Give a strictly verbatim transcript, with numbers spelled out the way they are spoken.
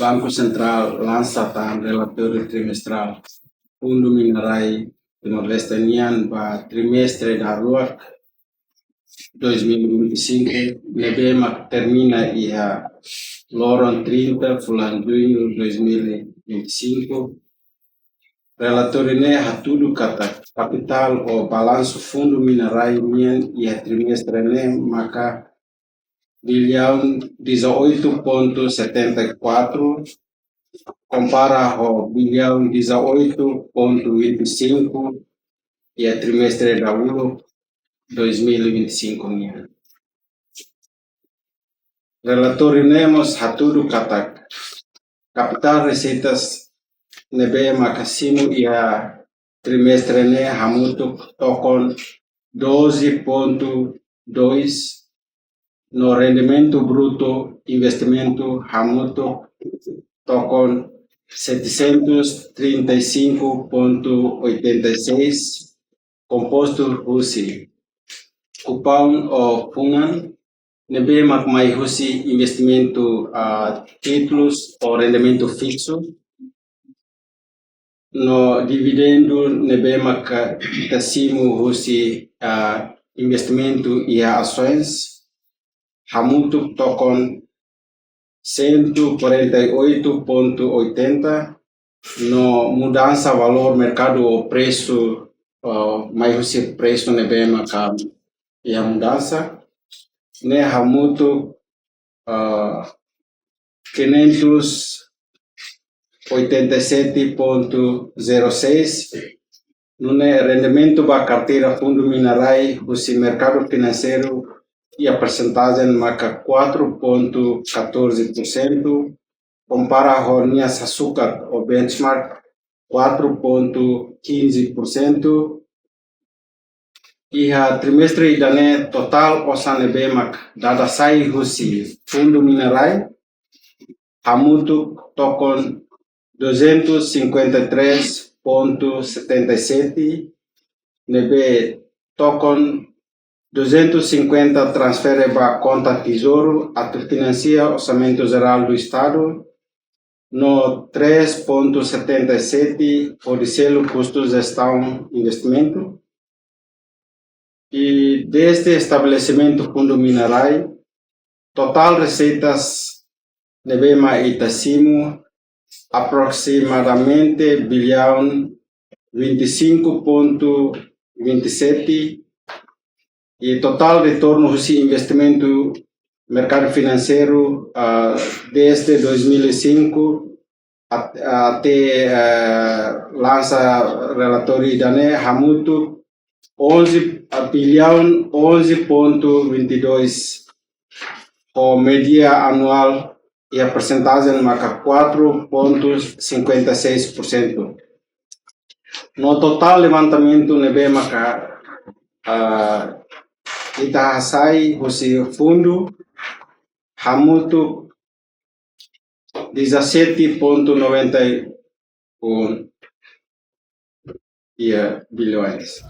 Banku Sentrál lansa tan relatóriu trimestrál Fundu Mina-Rai Timor-Leste nian ba trimestre daruak dois mil e vinte e cinco, ne'ebé mak termina iha loron trinta fulan Juñu dois mil e vinte e cinco. Relatóriu ne'e hatudu katak kapitál ou balansu Fundu Mina-Rai nian iha trimestre ne'e maka biliaun dezoito ponto setenta e quatro, kompara ho biliaun dezoito ponto vinte e cinco iha trimestre dahuluk dois mil e vinte e cinco nian. Relatóriu ne'e mós hatudu katak kapitál reseitas ne'ebé maka simu iha trimestre ne'e hamutuk tokon doze ponto dois, no rendimentu brutu investimentu hamutuk tokon setecentos trinta e cinco ponto oitenta e seis, kompostu husi kupaun ou funan ne'ebé mak mai husi investimentu, ah, títulus ou rendimentu fiksu, no dividendu ne'ebé maka ita simu husi, ah, investimentu iha asoens, hamutuk tokon cento e quarenta e oito ponto oitenta, no mudansa valór merkadu ou presu, ah, mai husi presu ne'ebé maka iha mudansa, ne'e hamutuk, ah, quinhentos oitenta e sete ponto zero seis, nune'e rendimentu ba karteira Fundu Mina-Rai husi merkadu finanseiru iha persentajen maka quatro ponto catorze por cento, kompara ho nia sasukat ou benchmark quatro ponto quinze por cento. Iha trimestre ida-ne'e totál osan ne'ebé mak dada sai husi Fundu Mina-Rai hamutuk tokon duzentos e cinquenta e três ponto setenta e sete, ne'ebé tokon duzentos e cinquenta transfere ba konta Tesouru atu finansia Orsamentu Jerál do Estadu, no três ponto setenta e sete hodi selu kustu jestaun investimentu. I dezde estabelesimentu Fundu Mina-Rai, totál reseitas ne'ebé mak ita simu aproximadamente biliaun vinte e cinco ponto vinte e sete, i totál retornu husi investimentu merkadu finanseiru, ah, dezde dois mil e cinco at-, até, ah, lansa relatóriu ida-ne'e hamutuk onze, ah, biliaun onze ponto vinte e dois, ho média anuál iha persentajen maka quatro ponto cinquenta e seis por cento. No totál levantamentu ne'ebé maka, ah, ita hasai husi fundu hamutuk dezassete ponto noventa e um, iha, bilhões.